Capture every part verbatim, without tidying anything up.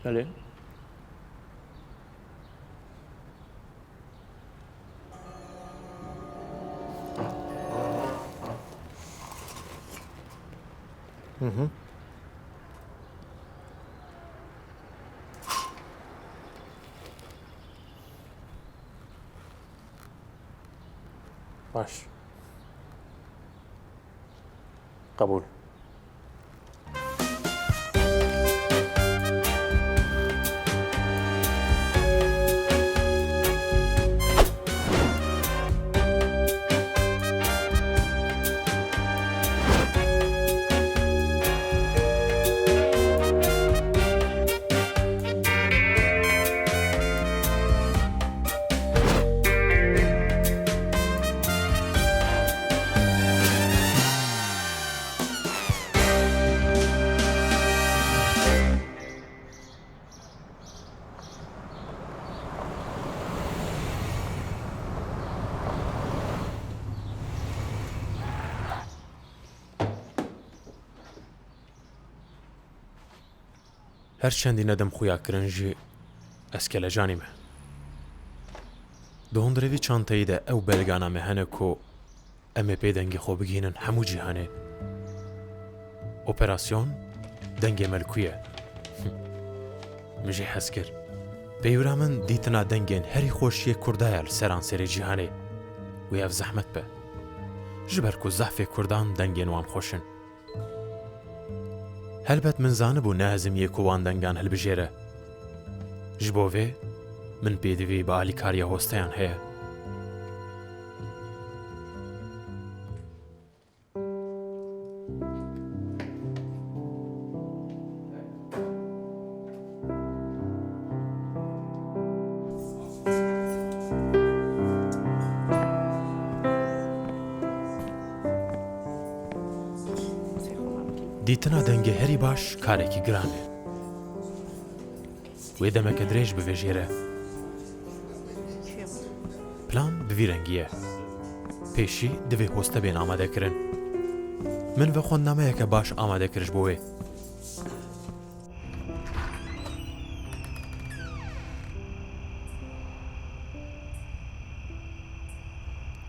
Belê. Hı hı. Baş. Qebûl. Her çendî nedim xuya kirin jî ez kelecanî me. Di hundirê vî çanteyî de ew belgana me hene ku em ê pê dengê xwe bigihînin hemû cîhanê. Operasyon Dengê Melkû ye. Min jî hez kir. Pêwira min dîtina dengên herî xweş yê Kurda ye li seranserê cîhanê. Wê ev zehmet be. Ji ber ku zehfê Kurdan dengên wan xweş in. Helbet min zanibû ne ezimiyê ku wan dengan hilbijêre. Ji bo vê min pêdivî bi alîkariya hosteyan heye. Dîtina dengê herî baş karekî giran e. Wê demeke dirêj bivêjêre. Plan bi vî rengî ye. Pêşî divê hoste bên amadekirin. Min vexwendnameyeke baş amade kir ji bo wê.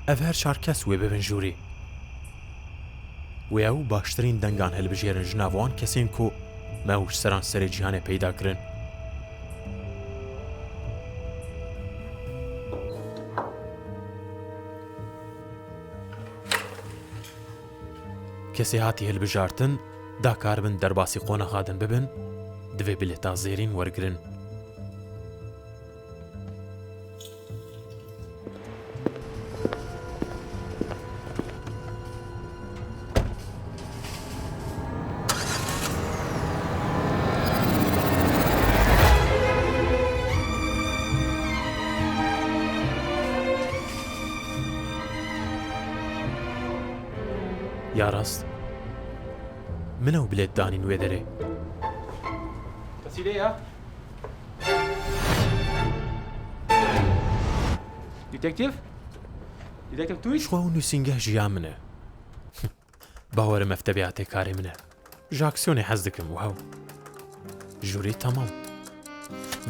Ev her çar kes wê bibin jûrî. Wê ew baştirîn dengan hilbijêrin ji nav wan kesên ku me ew ji seranserê cîhanê peyda kirin. Kesê hatî hilbijartin, da karibin derbasî qonaxa din bibin, divê bilêta zêrîn wergirin. Ya rast. Min ew bilêt danîn wê derê. Wesîle ya. Detektif? Detektif Tunç? Ji xwe ew nûsîngeh ji ya min e. Bawerim ev tebiatê karê min e. Ji aksiyonê hez dikim, wow. Jûrî temam.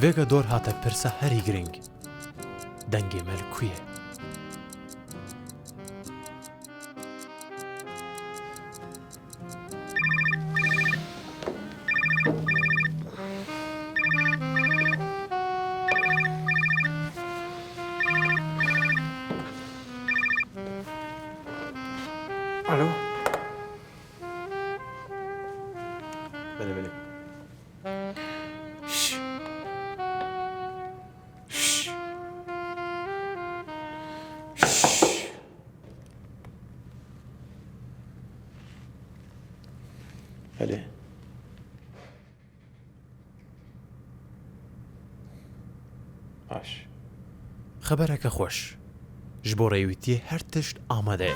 Vêga dor hate pirsa herî girîng. Dengê me li ku ye? Alo. Belê, belê. Şş. Şş. Şş. Belê. Baş. Xebereke xweş. Ji bo rêwîtiyê her tişt amade ye.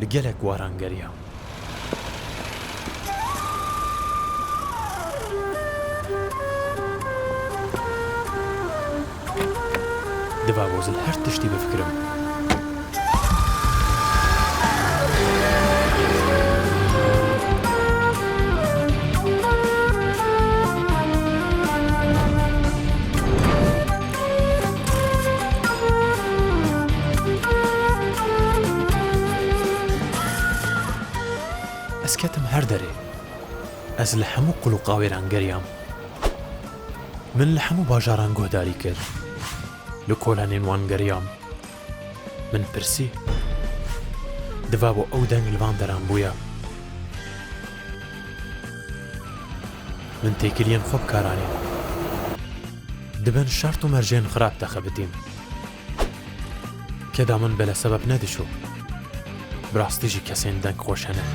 Li gelek waran geriyam. Diva ku ez li her tiştî bifikirim. Ez ketim her derê. Ez li hemû qulûqa wêran geriyam. Min li hemû bajaran guhdarî kir. Li kolanên wan geriyam. Min pirsî. Diva bo ew deng li van deran bûya. Min têkiliyên xwe bi kar anîn. Di bin şert û mercên xirab de xebitîm. Keda min belesebeb nediçû. Bi rastî jî kesên dengxweş hene.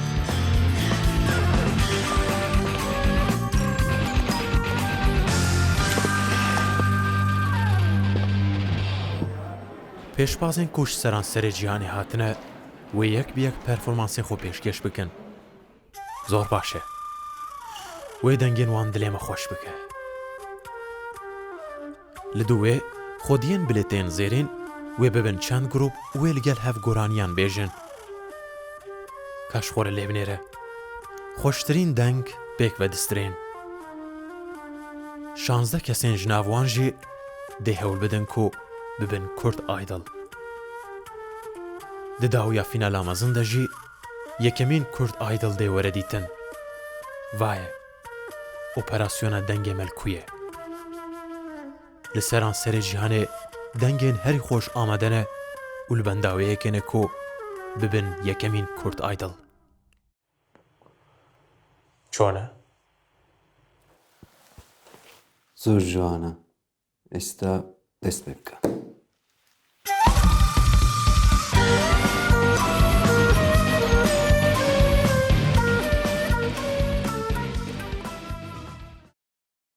Pêşbazên ku ji seranserê cîhanê hatine, wê yek bi yek performansên xwe pêşkêş bikin. Zor baş e. Wê dengên wan dilê me xweş bike. Li dû wê xwediyên bilêtên zêrîn wê bibin çend grûp û wê li gel hev goraniyan bêjin. Ka ji xwe re lê binêre. Xweştirîn deng pêk ve distirên. Şazdeh kesên ji nav wan jî dê hewl bidin ku bibin Kurd Idol. Di dawiya fînala mezin de jî yekemîn Kurd Idol dê were dîtin. Vaye, operasyona dengê me li ku ye? Li seranserê cîhanê dengên herî xweş amade ne û li benda wê yekê ne ku bibin yekemîn Kurd Idol. Çone? Zor ciwan e. Êsta dest pê bike.